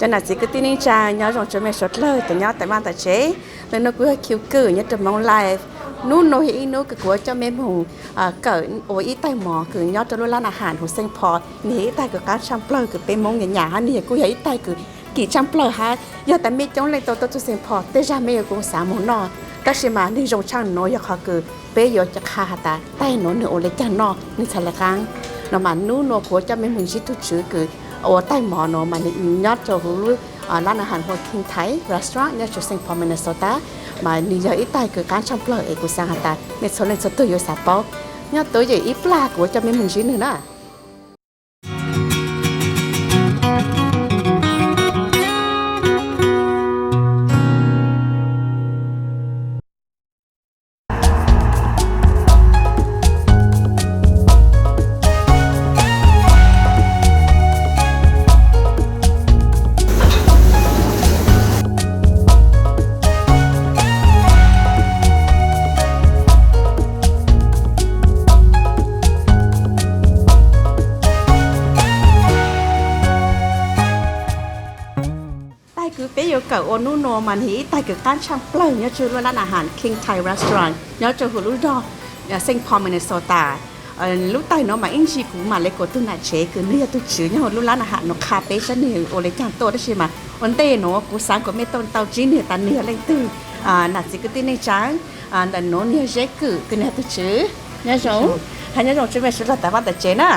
Nam txiv kwv tij neej tsa nyob zoo tsoom me suav dlawg cov nyob tam vaj tam tsev, ntawm no kuv yog Khiv Kwm nyob rau Hmoob Life. Hnub no yog ib hnub kws kuv coj mej moog kawm ua ib taig mov kws nyob rau lub lab na has huv Xeem Phos. Nwg yog ib taig kws qaab tshaaj plawg kws peb Hmoob nyam nyam hab nwg yog kuj yog ib taig kws kim tshaaj plawg hab yog tas mej coob leej tau tuaj txug Xeem Phos tej zag mej yuav kuv xaav moog noj. Tab sis mas nwg zoo tshaaj nuav yog qhov kws peb yuav qha has tas taig nuav nwg ua le caag noj nwg txhad le qaab. No mas hnub nuav kuv coj mej moog ntsib tug tswv kws ua taig mov nuav mas nwg nyob rau huv lub lab na has hu ua King Thai Restaurant nyob rau Xeem Phos Minnesota. Mas nwg yog ib taig kws qaab tshaaj plawg es kuv xaav has tas mej txhua leej txhua tug yuav xav paub. Nyob tuav yawm ib plag kuv coj mej moog ntsib nwg na. Taig kws peb yuav kawm ua hnub nuav mas nwg ib taig kws qaab tshaaj plawg nyob rau lub lab na has King Thai Restaurant nyob rau huv lub zog Xeem Phos Minnesota. Lub taig nuav mas ib ntsis kuv mam le kuas tug nam tsev kws nwg yog tug tswv nyob huv lub lab na has nuav qha peb sab nwg ua le caag tuaj tab sis mas ua ntej nuav kuv xaav kuas mej tau ntsib nwg tas nwg yog leej twg. Nam txiv kwv tij neej tsa, ntawm nuav nwg yog Zeb Kwm kws nwg yog tug tswv. Nyob zoo, hab nyob zoo tsoom me suav dlawg tas vaj tas tsev na.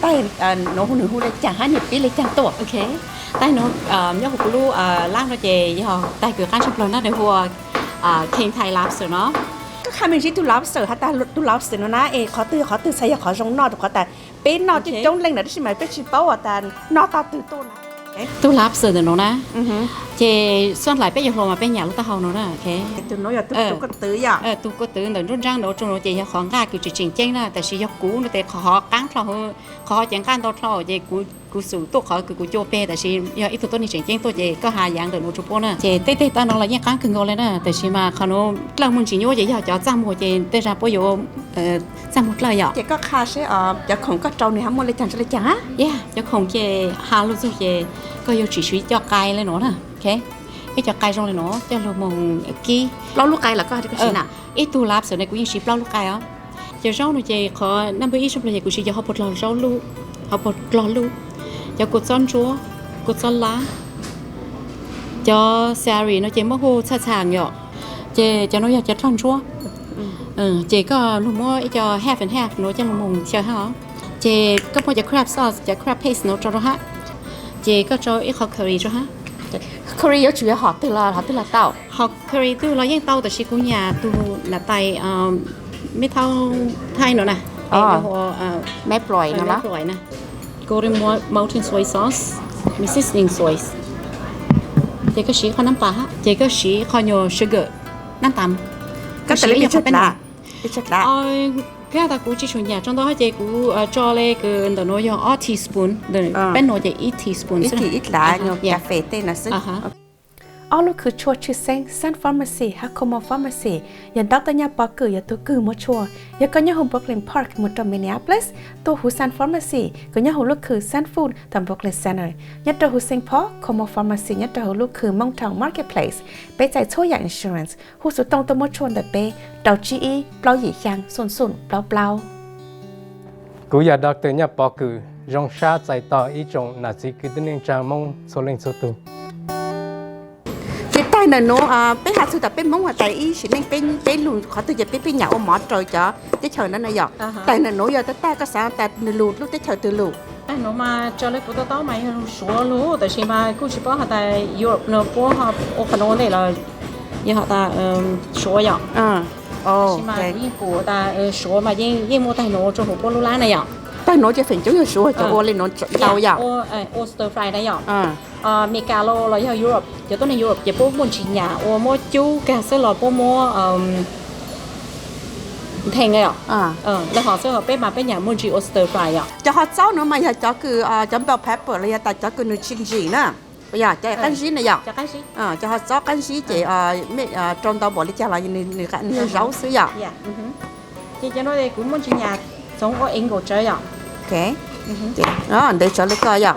Taig nuav hu nwg hu le caag hab nwg pib le caag tuaj? Taig nuav nyob huv kuv lub lab no ces yog taig kws qaab tshaaj plawg na, nws hu ua King Thai Lobster no. Koj qha mej ntsib tug lobster hab tas tug lobster nuav na es qhov twg qhov twg txhad yog qhov zoo noj rau qhov tas peb noj coob leej na tab sis mas peb tsis paub tas noj tog twg tuaj na. Tug lobster ntawm nuav na, ces xuab hlais peb yuav hluas mas peb nyam lub taub hau nuav na. Tug nuav yog tug kua twv yom? Tug kua twv ntawm nruab nraab nuav rua nuav ces yog qhov nqaj kws tseem tseem ceeb na, tab sis yog kuv no tes qhov hov qaab dlhau, qhov hov ces nqaj ntau dlhau ces kuv xum tuaj qhov kws kuv cua peg, tab sis yog ib tug tuab neeg tseem ceeb tuaj ces koj has yaav ntawm nuav rua puab na. Ces tej teg taw no los yeej qaab kawg nkaus le na, tab sis mas qhov nuav dlawg muaj ntsis nyuaj ces yog cov txaj muag ces tej zag puab yuav txaj muag dlawg yom. Ces koj qha seb cov khoom koj rau nwg hab muaj le caag tsi le caag? Yog cov khoom ces has lug txug ces koj yuav tsum siv cov qai le nuav na. Peb cov qai zoo le nuav coj lug moog kib. Plaub lub qai los koj na? Ib tug lobster ne kuv yeej siv plaub lub qai os. Cov zaub no ces qhov number ib sab plawg ces kuv siv cov hauv paus dlog zaub luj, hauv paus dlog luj, cov kua txob ntsuab, kua txob lab, cov celery no ces muab hu txhaj txhaj yom. Ces cov nuav yog cov dlog ntsuab. Ces koj lug muab ib co half and half nuav coj lug moog xyaw hab os. Ces koj muab cov crab sauce, cov crab paste nuav rau rau hab. Ces koj rau ib qho curry rau hab. Curry yuav tsum yog hom twg los hom twg los tau? Hom curry twg los yeej tau, tab sis kuv nyam tug nam tais meb thaub thaib no na. Meb plois no los? Golden Mountain soy sauce, seasoning sauce. Ces koj siv qhov nab tas hab, ces koj siv qhov nyuag sugar, nab tas. Koj tas li qhov peb no. Kab tas kuv tsis tshua nyam tso ntau hab ces kuv tso le kws ntawm nuav yog ob teaspoon, peb nuav ces ib teaspoon xwb. Cà phê tej no xwb. Ob lub khw tshuaj tshwj xeeb Sun Pharmacy hab Como Pharmacy yog doctor Nyaj Pov Kwm yog tug kws muab tshuaj. Yog koj nyob huv Brooklyn Park mus rau Minneapolis, tuaj huv Sun Pharmacy kws nyob huv lub khw Sun Food tom Brooklyn Center. Nyob rau huv Saint Paul, Como Pharmacy nyob rau huv lub khw Moontown Marketplace. Peb txais txhua yaam insurance, hu xov tooj tuaj muab tshuaj ntawm peb rau tsib ib plaub yim xyaa xoom xoom plaub plaub. Kuv yog doctor Nyaj Pov Kwm, zoo sab txais tos ib tsoom nam txiv kwv tij neej tsa Moob txhua leej txhua tug. Ces taig ntawm nuav peb has txug tas peb Moob has tas ib sim neej peb lug qhov twg ces peb pheej nyam ua mov rau cov teb chaws na yom. Taig ntawm nuav yog taig koj xaav tas nws lug lub teb chaws twg lug? Taig nuav mas raws le kuv to taub mas yog lug Suav lug, tab sis mas kuj tsis paub has tas Europe no puab ua qhov nuav ua ntej los yog has tas Suav yom. Tab sis mas kuv yeej pum tas Suav mas yeej muaj taig nuav rua huv puab lub lab na yom. Taig nuav ces feem coob yog Suav cov ua le nuav ntau yom. Ua stir fry na yom. Meskas los yog Europe, cov tuab neeg Europe ces puab muaj ntsis nyam ua muab cub kag xwb los puab muab nthe yom. Le hov xwb, peb mas peb nyam muaj ntsis ua stir fry yom. Cov hov txob nuav mas yog cov kws cov bell pepper los yog tas cov kws nws tsis ntsim na, yog cov qaab zib na yom. Cov hov txob qaab zib ces rau ntau npaum li cas los nws yog zaub xwb yom. Ces cov no kuv muaj ntsis nyam txhoov ua angle tsawv yom. Ntev tsawv li koj yom.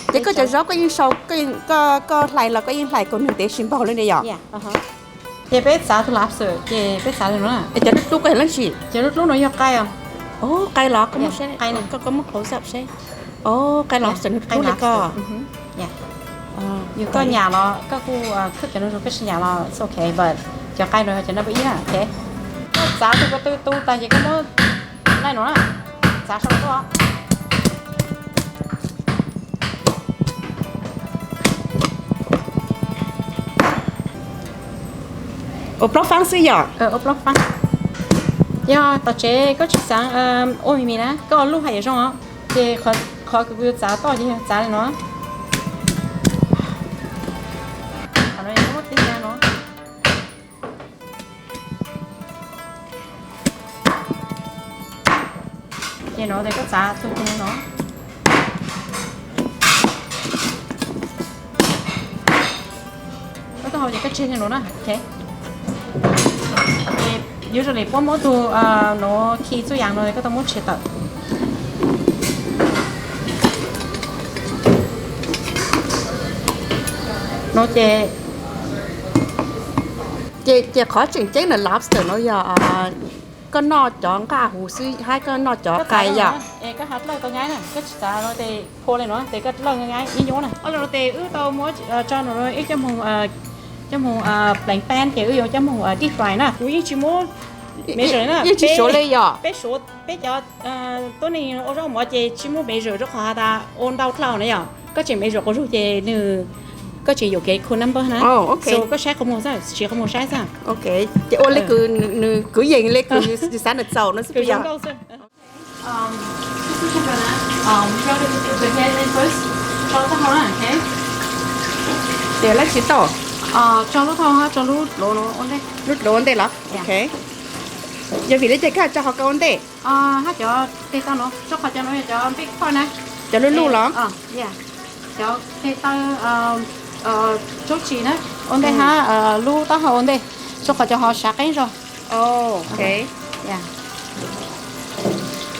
Ces koj cov zaub koj yeej sau, koj hlais los koj yeej hlais kom nws ntev tsis npaug li ne yom? Ces peb txav tus lobster ces peb txav li no. Cov dub dub koj yog leej twg? Cov dub dub no yog qai os. Qai los koj muab close up seb. Qai lobster nws dub li ko. Yus koj nyam los koj kuj cook cov no rau koj sib nyam los it's okay, but cov qai no cov no peb ib na, okay. Koj txav tus ko tw tu tas ces koj muab laij no na, txav sau tuaj. Ua plaub faab xwb yom? Ua plaub faab. Yog tom tsev koj tsis xaav ua me me na, koj ua luj haj yam zoo os. Ces qhov kws kuv yuav txav toj ces yog txav li no. Qhov no muab tib tag no. Ces no ces koj txav tug tug no. Koj tau hau ces koj tseg li no na, okay. Ces usually puab muab tug no khi txuj yam no koj tau muab tseg tawm. No ces, ces qhov tseem ceeb ntawm lobster no yog koj noj cov nqaj huv xwb hab koj noj cov qai yom? Koj ha dlawj tau nyab na, koj tsis txav no ces phua li no ces koj dlawj nyab ib nyuab na. Ob li no ces wb tau muab tso no ib coj moog, coj moog pleev pan ces wb yuav coj moog deep fry na. Kuv yeej tsis muab measure na, yeej tsis suav li yom? Peb suav, peb cov tuab neeg ua zaub mov ces tsis muaj measure rau qhov has tas ua ntau dlhau na yom. Koj tseem measure quas zug ces nws, koj tseem yuam kev khum number na. So koj saib qhov muag xwb, siv qhov muag saib xwb. Ces ua li kws nws kwv yees li kws xav nws txaus no xwb. Ces lab tsis tau. Tso lub thau, tso lub dluav ua ntej. Lub dluav ua ntej los? Okay. Yog vim li cas koj tso hauv ko ua ntej? Hab cov teg taw no, rau qhov cov no yog cov big part na. Cov luj luj los? Cov teg taw, tsob tsis na, ua ntej hab lub taub hau ua ntej, rau qhov cov ho sav qeeb zog.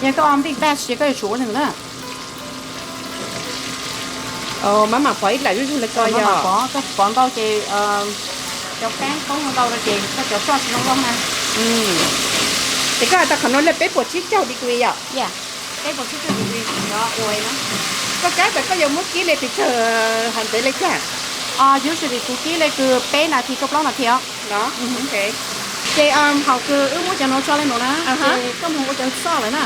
Yog koj ua big batch ces koj yuav tsum ua li ntawd na. Maj mam pov ib dlaim zuj zug li ko yog? Pov, koj pov ntau ces cov peeb poob ntau ces koj cov soj tsis zoo loj na. Ces koj has tas qhov no lawm peb puas tsib caug degree yom? Peb puas tsib caug degree. Koj kav tas koj yuav muab kib li pes tsawg hais ntev li cas? Usually kuv kib li kws peb nas this rau plaub nas this os. Ces thaum kws wb muab cov no tso li no na, ces koj moog ua cov soj lawm na.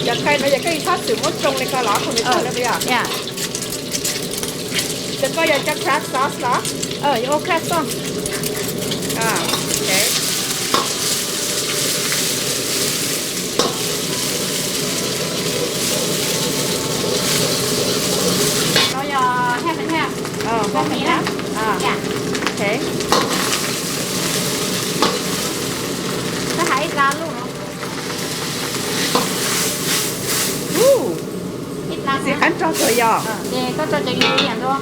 Cov qai no yog koj yuav txhob xwm muab tsoo li ko los thaum nws tag li puas yog? Ces koj yog cov crab sauce los? Yuav ua crab sauce. No yog half and half. Koj has ib dlaab luj no. Ib dlaab xwb, qab nrog kawg yog. Ces koj tso cov ingredient dua.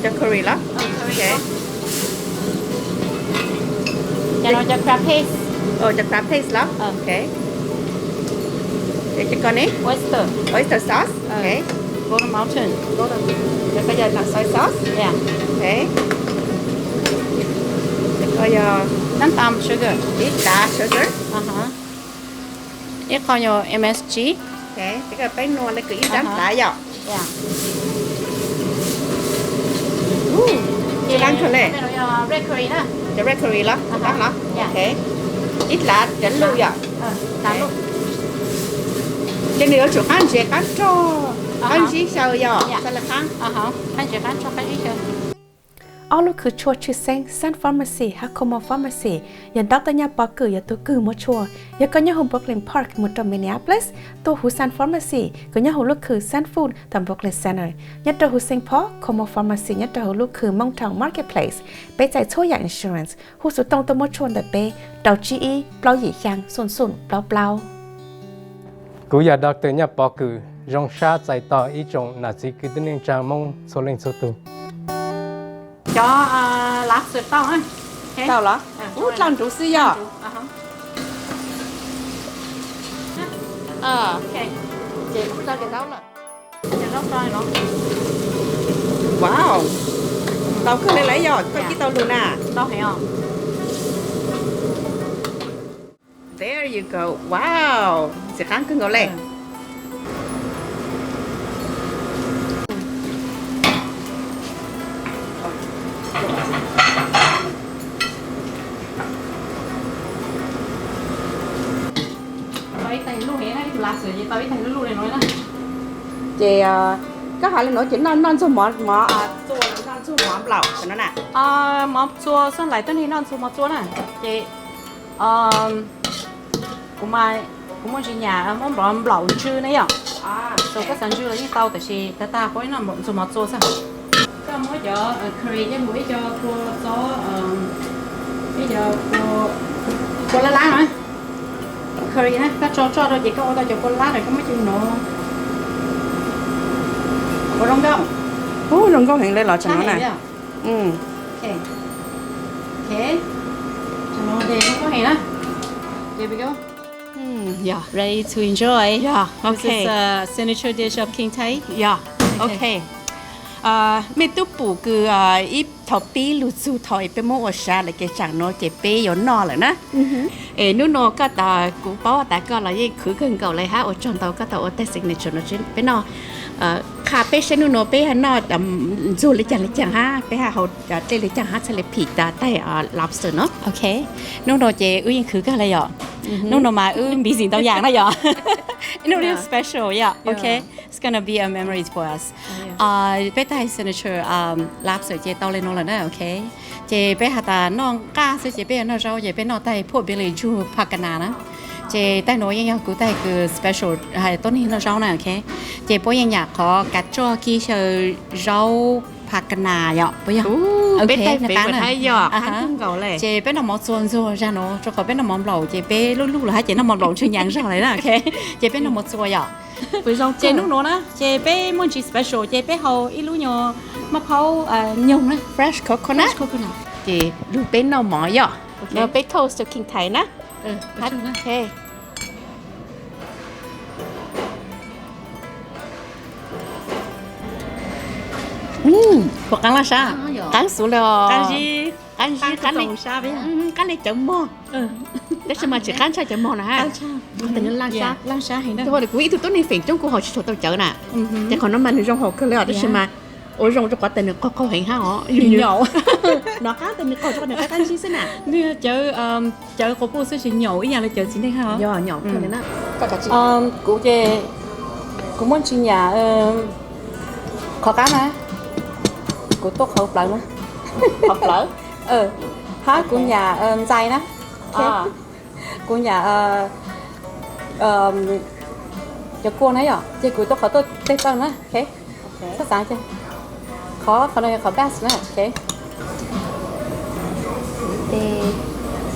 Cov curry los? Cov no cov crab paste. Cov crab paste los? Ces ko ne? Oyster. Oyster sauce. Golden Mountain. Ces koj yog soy sauce. Ces koj yog nab tam sugar. Ib dlaab sugar. Ib qho yog M S G. Ces koj peeb nua li kws ib dlaab dlaab yom. Tab kawg le. Cov red curry los? Tab los? Ib dlaab cov luj yom. Ces nws yuav tsum qab ntses qab rog qab ntsib xyaw yom, xav le qab. Ob lub khw tshuaj tshwj xeeb Sun Pharmacy hab Como Pharmacy yog Doctor Nyaj Pov Kwm yog tug kws muab tshuaj. Yog koj nyob huv Brooklyn Park mus rau Minneapolis, tuaj huv Sun Pharmacy, kws nyob huv lub khw Sun Food tom Brooklyn Center. Nyob rau huv Saint Paul, Como Pharmacy nyob rau huv lub khw Moontown Marketplace. Peb txais txhua yam insurance, hu xov tooj tuaj muab tshuaj ntawm peb rau tsib ib plaub yim xyaa xoom xoom plaub plaub. Kuv yog Doctor Nyaj Pov Kwm, zoo sab txais tos ib tsoom nam txiv kwv tij neej tsaa Moob txhua leej txhua tug. Cov lobster tau. Tau los? Ub, dlhau nruv xwb yog. Ces kuv tso cov zaub lawm. Cov zaub tso no. Wow, ntau kawg li lawm yog koj cib tau lug na. Ntau heev os. There you go. Wow, ntxim qab kawg nkaus le. Tau ib tag lug, ib tug lab xwb ces tau ib tag lug lug li no na. Ces koj hais li no ces noj, noj ntxuag mov, mov txua, noj ntxuag mov nplaum no na. Mov txua xwb, lawv tuab neeg noj ntxuag mov txua na. Ces kuv, kuv muaj ntsis nyam muab nplaum ntsw na yom. Tau koj xav ntsw los yeej tau, tab sis tag tag puab ib noj ntxuag mov txua xwb. Koj muab cov curry coj mus ib co kua txob, ib co kua lab lab na. Curry na, koj tso tso rau ces koj ua tau cov kua lab rau koj muab coj nov. Ua zoo nkauj. Ub, zoo nkauj heev li los tseem no na. Ready to enjoy. This is a signature dish of King Thai. Yeah, okay. Mej tub pum kws ib thaum pib lug txug thaum peb muab ua sav lawm ces tsaam nuav ces peb yuav noj lawm na. Es nub nua koj tas kuv paub tas koj los yeej khwv kawg nkaus le hab, ua tsaug ntau koj tau ua tag signature no peb noj. Qha peb saib nub nua peb noj ntxuag le caag le caag hab, peb hab hau dlej le caag hab txhaj le phim tas taig lobster no. Ok, nub nua ces wb yeej khwv kawg le yom. Nub nua mas wb busy ntau yaam na yom. Nub nua special yom. Ok, it's gonna be a memory for us. Peb taig signature lobster ces tau le nuav lawm na. Ok, ces peb has tas noj nqaj xwb ces peb yuav noj zaub ces peb noj taig pork belly ntsug pha ka nas na. Ces taig nuav yeej yog kuv taig kws special hais tuab neeg noj zaub na. Ok, ces puab yeej nyam qhov kav tsoj kib xyaw zaub pha ka nas yom, puas yog? Ces peb noj mov txua ntxuag zag nuav, rua qhov peb noj mov nplaum ces peb luj luj lawm hab ces noj mov nplaum ntshe nyaav zog lawm na. Ok, ces peb noj mov txua yom. Ces nub nuav na ces peb muaj ntsis special ces peb hau ib lub nyuag maj phaub nyoog na, fresh coconut. Ces lug peb noj mov yom. Peb toast to King Thai na. Puas qaab laj sab? Qaab xuv le os. Qaab zib, qaab le cawv mog. Tab sis mas tsis qaab tshaj cawv mog na hab. Kuv ib tug tuab neeg feem coob kuv haus tsis tshua tau cawv na. Ces qhov no mas nwg zoo haus kawg le os, tab sis mas ua zoo rua qhov tas nwg qaug qaug heev hab os. Nov qaab tas nwg qaug rua qhov nwg qaab qaab zib xwb na. Cawv, cawv quas puj xwb tsis nyaum ib yaam le cawv txiv neej hab os. Yog nyaum kawg le na. Kuv ces kuv muaj ntsis nyam qhov qaab na, kuv tuaj qhov plawv na. Qhov plawv? Hab kuv nyam ntxais na. Kuv nyam cov kua na yom, ces kuv tuaj qhov tuaj tej tawj na. Koj xaav, qhov, qhov no yog qhov best na.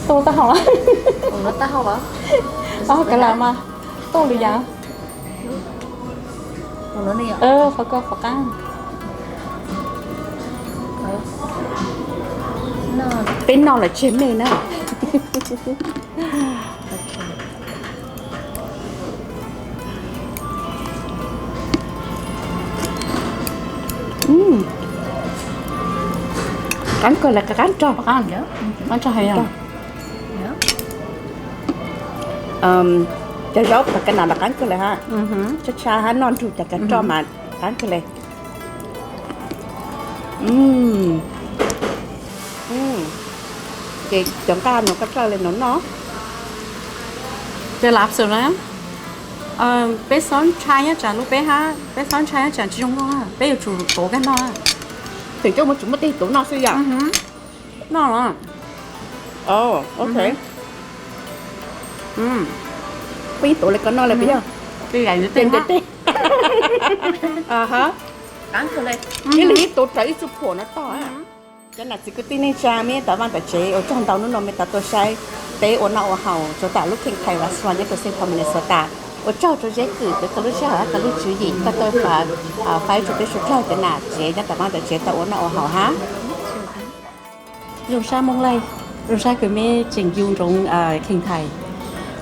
Tuaj taub hau los? Kav lam mas tuaj lwm yaam. Qhov ko qhov qaab. Peb noj los tseg mej na. Qaab kawg le, qaab rog. Cov zaub pha ka nas los qaab kawg le hab. Tshab tshab hab noj nrug cov kav roj mas qaab kawg le. Ces cov nqaj no koj dlawb le no noj. Ces lab xwm na, peb xob ntshai nyob tsam lub peb hab, peb xob ntshai nyob tsam tsis zoo noj, peb yuav tsum tuav kag noj. Feem coob muaj tsum muaj tej tuav noj xwb yom. Noj los. Ok. Peb tuav le ko noj le peb yog. Ib leeg ib tuav raws ib txuj phuam no tog. Cov nam txiv kwv tij neej tsa, mej tas vaaj tom tsev, ua tsaug ntau nub no mej tau tuaj saib peb ua noj ua haus rua tom lub King Thai Restaurant nyob rua Saint Paul, Minnesota. Ua tsaug rua Zeb Kwm koj lub sij hawm hab koj lub tswv yim koj tuaj faib rua peb suav dlawg cov nam tsev nyob tom vaaj tom tsev tau ua noj ua haus hab. Zoo sab Moob Laij, zoo sab kws mej tseem ncu ntsoov King Thai.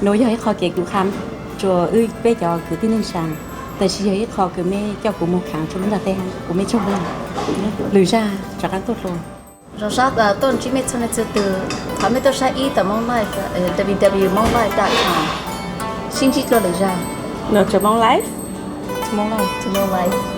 Nuav yog ib qho kev kws qha rua wb peb cov kwv tij neej tsaa. Tab sis yog ib qho kws mej coj kuv moog khaav rua lub nplaj teb, kuv mej tsaug. Lwm zag rov qaab tuaj hluas. Zoo sab tuaj ntsib mej txhua leej txhua tug. Thov mej tuaj saib ib tawm Hmoob Life, W W W Hmoob Life dot com. Sib ntsib dlua lwm zag. No, to Hmoob Life. To Hmoob Life.